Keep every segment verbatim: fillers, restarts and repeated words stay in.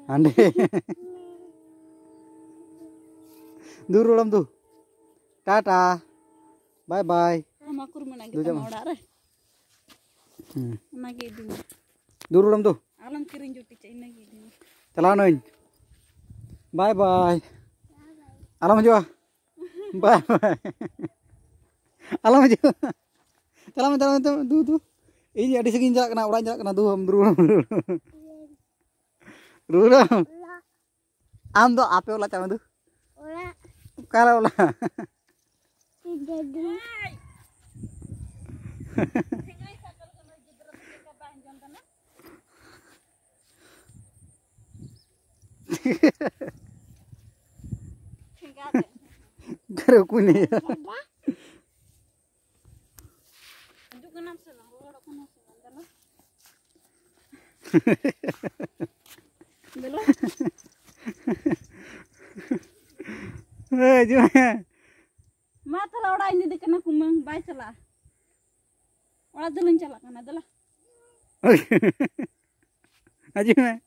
ᱦᱟᱸᱰᱮ᱾ ᱫᱩ ᱨᱩᱣᱟᱹᱲᱟᱢ ᱫᱩ᱾ ᱴᱟᱴᱟ᱾ ᱵᱟᱭ ᱵᱟᱭ᱾ ᱟᱢ ᱟᱹᱠᱩᱨ ᱢᱮᱱᱟᱜ ᱫᱩ ᱜᱮᱛᱟᱢᱟ ᱡᱟᱢᱟ᱾ ᱚᱲᱟᱜ ᱨᱮ᱾ ᱦᱩᱸ᱾ ᱚᱱᱟᱜᱮ ᱤᱫᱤ ᱢᱮ᱾ ᱫᱩ ᱨᱩᱣᱟᱹᱲᱟᱢ ᱫᱩ᱾ ᱟᱞᱚᱢ ᱠᱤᱨᱤᱧ ᱡᱩᱴᱤᱡᱟ, ᱤᱱᱟᱹᱜᱮ ᱤᱫᱤ ᱢᱮ᱾ ᱪᱟᱞᱟᱣ ᱱᱟᱹᱧ᱾ ᱵᱟᱭ ᱵᱟᱭ᱾ ᱟᱞᱚᱢ ᱦᱤᱡᱩᱜᱼᱟ᱾ ᱵᱟᱭ ᱵᱟᱭ᱾ ᱟᱞᱚᱢ ᱦᱤᱡᱩᱜᱼᱟ᱾ ᱪᱟᱞᱟᱜ ᱢᱮ, ᱪᱟᱞᱟᱜ ᱢᱮ, ᱫᱩ, ᱫᱩ᱾ ᱤᱧ ᱟᱹᱰᱤ ᱥᱟᱺᱜᱤᱧ ᱪᱟᱞᱟᱜ ᱠᱟᱱᱟ, ᱚᱲᱟᱜ ᱤᱧ ᱪᱟᱞᱟᱜ ᱠᱟᱱᱟ, ᱫᱩ, ᱨᱩᱣᱟᱹᱲ, ᱨᱩᱣᱟᱹᱲ᱾ ᱨᱩᱣᱟᱹᱲ᱾ ᱟᱢ ᱫᱚ ᱟᱯᱮ ᱚᱲᱟᱜ ᱪᱟᱞᱟᱜ ᱢᱮ, ᱫᱩ᱾ ᱚᱲᱟᱜ᱾ ᱚᱠᱟᱨᱮ ᱚᱲᱟᱜ? ᱤᱧ ᱫᱟᱫᱩ᱾ ᱚᱠᱟᱨᱮ ᱩᱠᱩ ᱱᱤᱭᱟᱹ? ᱫᱟᱫᱟ᱾ ᱦᱤᱡᱩᱜ ᱠᱟᱱᱟᱢ ᱥᱮ ᱵᱟᱝ? ᱨᱩᱣᱟᱹᱲᱚᱜ ᱠᱟᱱᱟᱢ ᱥᱮ ᱵᱟᱝ? ᱫᱮᱞᱟ᱾ ᱫᱮᱞᱟ᱾ ᱦᱮᱸ, ᱦᱤᱡᱩᱜ ᱢᱮ᱾ ᱢᱟ ᱛᱟᱦᱞᱮ ᱚᱲᱟᱜ ᱤᱧ ᱤᱫᱤ ᱠᱟᱱᱟ ᱠᱩᱢᱟᱹᱝ, ᱵᱟᱭ ᱪᱟᱞᱟᱜᱼᱟ᱾ ᱚᱲᱟᱜ ᱫᱚᱞᱤᱧ ᱪᱟᱞᱟᱜ ᱠᱟᱱᱟ, ᱫᱮᱞᱟ᱾ ᱦᱤᱡᱩᱜ ᱢᱮ᱾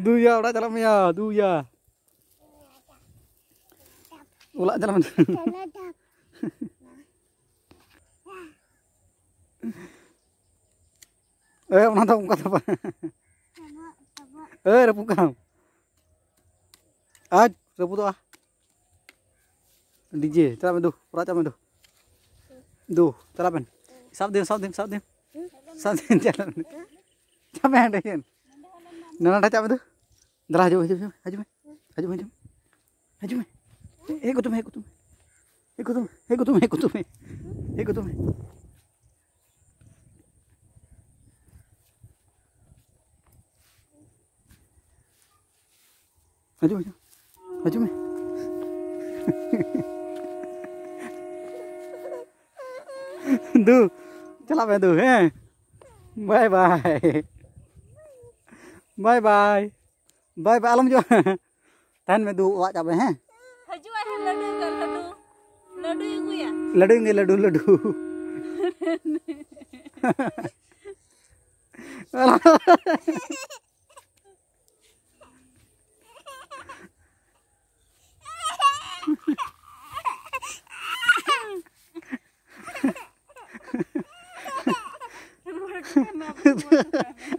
ᱫᱩᱭᱟ, ᱚᱲᱟᱜ ᱪᱟᱞᱟᱜ ᱢᱮᱭᱟ, ᱫᱩᱭᱟ᱾ ᱚᱲᱟᱜ ᱪᱟᱞᱟᱜ ᱢᱮ᱾ ᱮ, ᱚᱱᱟ ᱫᱚ ᱚᱱᱠᱟ ᱫᱚ ᱵᱟᱝ᱾ ᱮ, ᱨᱟᱹᱯᱩᱫ ᱠᱟᱜ ᱟᱢ᱾ ᱟᱡ ᱨᱟᱹᱯᱩᱫᱚᱜᱼᱟ᱾ ᱰᱤᱡᱮ, ᱪᱟᱞᱟᱜ ᱢᱮ ᱫᱩ, ᱚᱲᱟᱜ ᱪᱟᱞᱟᱜ ᱢᱮ ᱫᱩ᱾ ᱫᱩ, ᱪᱟᱞᱟᱜ ᱵᱮᱱ᱾ ᱥᱟᱵ ᱫᱮᱢ, ᱥᱟᱵ ᱫᱮᱢ, ᱥᱟᱵ ᱫᱮᱢ᱾ ᱥᱟᱵ ᱫᱮᱢ, ᱪᱟᱞᱟᱜ ᱵᱮᱱ᱾ ᱪᱟᱞᱟᱜ ᱵᱮᱱ ᱦᱟᱸᱰᱮ ᱥᱮᱱ᱾ ᱱᱚᱰᱮ ᱪᱟᱞᱟᱜ ᱢᱮ ᱫᱩ᱾ ᱫᱮᱞᱟ, ᱦᱤᱡᱩᱜ ᱢᱮ, ᱦᱤᱡᱩᱜ ᱢᱮ, ᱦᱤᱡᱩᱜ ᱢᱮ, ᱦᱤᱡᱩᱜ ᱢᱮ, ᱦᱤᱡᱩᱜ ᱢᱮ, ᱦᱤᱡᱩᱜ ᱢᱮ᱾ ᱦᱮᱡ ᱜᱚᱫᱚᱜ ᱢᱮ, ᱦᱮᱡ ᱜᱚᱫᱚᱜ ᱢᱮ᱾ ᱦᱮᱡ ᱜᱚᱫᱚᱜ ᱢᱮ, ᱦᱮᱡ ᱜᱚᱫᱚᱜ ᱢᱮ, ᱦᱮᱡ ᱜᱚᱫᱚᱜ ᱢᱮ᱾ ᱦᱮᱡ ᱜᱚᱫᱚᱜ ᱢᱮ᱾ ᱦᱤᱡᱩᱜ ᱢᱮ, ᱦᱤᱡᱩᱜ ᱢᱮ᱾ ᱫᱩ, ᱪᱟᱞᱟᱜ ᱢᱮ ᱫᱩ, ᱦᱮᱸ? ᱵᱟᱭ ᱵᱟᱭ᱾ ᱵᱟᱭ ᱵᱟᱭ᱾ ᱵᱟᱭ ᱵᱟᱭ, ᱟᱞᱚᱢ ᱦᱤᱡᱩᱜᱼᱟ᱾ ᱛᱟᱦᱮᱱ ᱢᱮ ᱫᱩ, ᱚᱲᱟᱜ ᱪᱟᱞᱟᱜ ᱢᱮ, ᱦᱮᱸ? ᱦᱤᱡᱩᱜᱼᱟᱭ ᱦᱟᱸᱜ ᱞᱟᱹᱰᱩ, ᱞᱟᱹᱰᱩ᱾ ᱞᱟᱹᱰᱩ ᱜᱮ, ᱞᱟᱹᱰᱩ, ᱞᱟᱹᱰᱩ᱾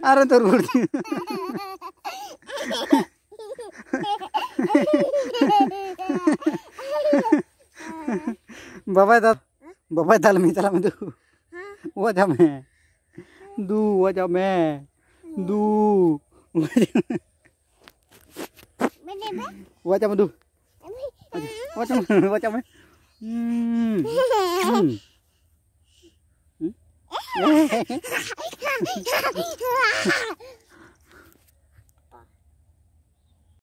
ᱟᱨ ᱱᱤᱛᱚᱜ ᱨᱩᱣᱟᱹᱲ ᱫᱤᱧ᱾ ᱵᱟᱵᱟᱭ ᱫᱟᱞ, ᱵᱟᱵᱟᱭ ᱫᱟᱞ ᱢᱮ, ᱪᱟᱞᱟᱜ ᱢᱮ ᱫᱩ᱾ ᱚᱣᱟᱡᱟᱜ ᱢᱮ᱾ ᱫᱩ, ᱚᱣᱟᱡᱟᱜ ᱢᱮ᱾ ᱫᱩ᱾ ᱚᱣᱟᱡᱟᱜ ᱢᱮ ᱫᱩ᱾ ᱚᱣᱟᱡᱟᱜ ᱢᱮ, ᱚᱣᱟᱡᱟᱜ ᱢᱮ᱾ ᱦᱩᱸ᱾ ᱦᱩᱸ᱾